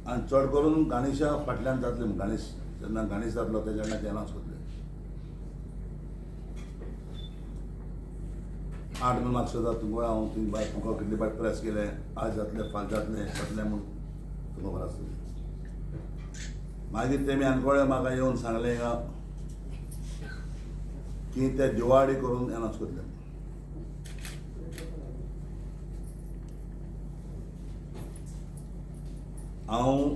आनी चड करून गाणेशा फाटल्यान जातले म्हूण. गाणेश जेन्ना गाणेश जातलो तेन्ना ते अनावन्स करतले. 8 म्हयने म्हाका सुद्दां तुमकां हांव तुमी बाय तुमकां कितले बाय प्रेस केले, आज जातले, फाल्यां जातलें, जातलें म्हूण तुमकां खबर आसतलें. मागीर तेमी आनकोळे म्हाका येवन सांगलें का की ते दिवाळी करून अनावन्स करतले. हांव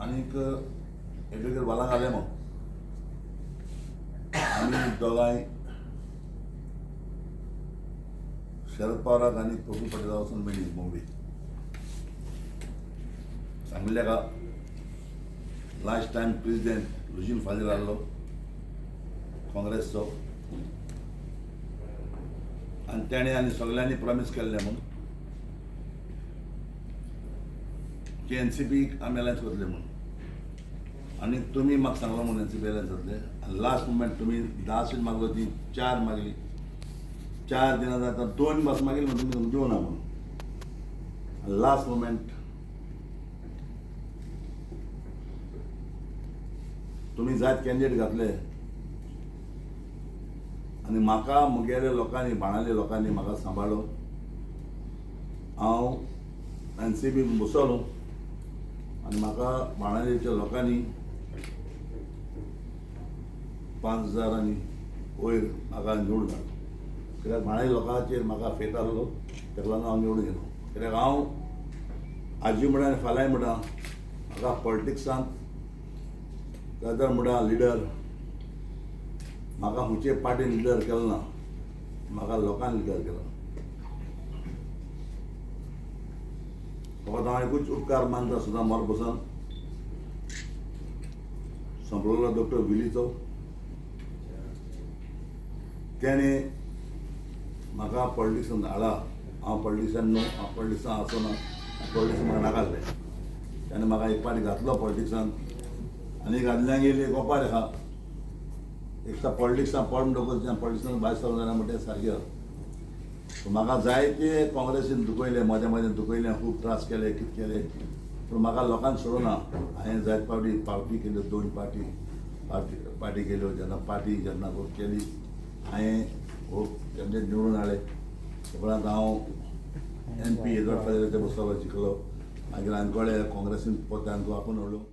आनीक एडवोकेट बाला घालें मग आमी दोगांय शरद पवाराक आनी प्रफुल्ल पटेला वचून मेळ्ळी बॉम्बे. सांगलें का लास्ट टायम प्रेसिडेंट लुजीन फादर आहलो काँग्रेसचो आनी तेणें आनी सगल्यांनी प्रॉमीस केल्लें म्हूण की एन सी पीक आमी अलायन्स करतले म्हूण. आनी तुमी म्हाका सांगलो म्हूण एन सी पी अलायन्स जातले आनी लास्ट मुमेंट तुमी 10 सीट मागलो, ती 4 मागली, 4 दिनां जाता 2 बस मागली म्हूण तुमी दिवना म्हणून. लास्ट मुमेंट तुमी जायत कॅन्डिडेट घातले आनी म्हाका मुगेल्या लोकांनी, बाणाले लोकांनी म्हाका सांबाळ्ळो. हांव एन सी पी बसलो आनी म्हाका बाणालेच्या लोकांनी 5,000 आनी वयर म्हाका निवडून हाडलो. कित्याक बाणाली लोकांचेर म्हाका फेत आहलो, तेका लागून हांव निवडून येयलो. कित्याक हांव आजी म्हणटा आनी फाल्यांय म्हणटा, म्हाका पॉलिटिक्सांत जाल्यार म्हणटा लिडर, म्हाका खंयचे पार्टीन लिडर केलो ना, म्हाका लोकांनी लिडर केलो. फकत हांव एकूच उपकार मानता सुद्दां मर बसून संपलोलो डॉक्टर विलीचो, तेणें म्हाका पॉलिटिक्सान हाडला. हांव पॉलिटिक्सान न्हू, हांव पॉलिटिक्सान आसना, पॉलिटिक्स म्हाका नाका आसलें. तेणें म्हाका एक पाटी घातलो पॉलिटिक्सान आनी घातल्यागेर एक ओपार आहा, एक तर पॉलिटिक्सान पड म्हणटकूच पॉलिटिक्सान भायर सरलो जाल्यार म्हणटा सारकें. म्हाका जायते काँग्रेसीन दुखयलें, मदें मदें दुखयलें, खूब त्रास केले, कितें केले, पूण म्हाका लोकांनी सोडूना. हांवें जायते फावटी पार्टी केल्यो, 2 पार्टी पार्टी पार्टी केल्यो. जेन्ना पार्टी जेन्ना केली हांवें हो कॅन्डिडेट निवडून हाडले. उपरांत हांव एम पी एडवर्ड फादर ते बसलो, जिखलो. मागीर आनकोळे काँग्रेसीन पोरते आमकां आपोवन हाडलो.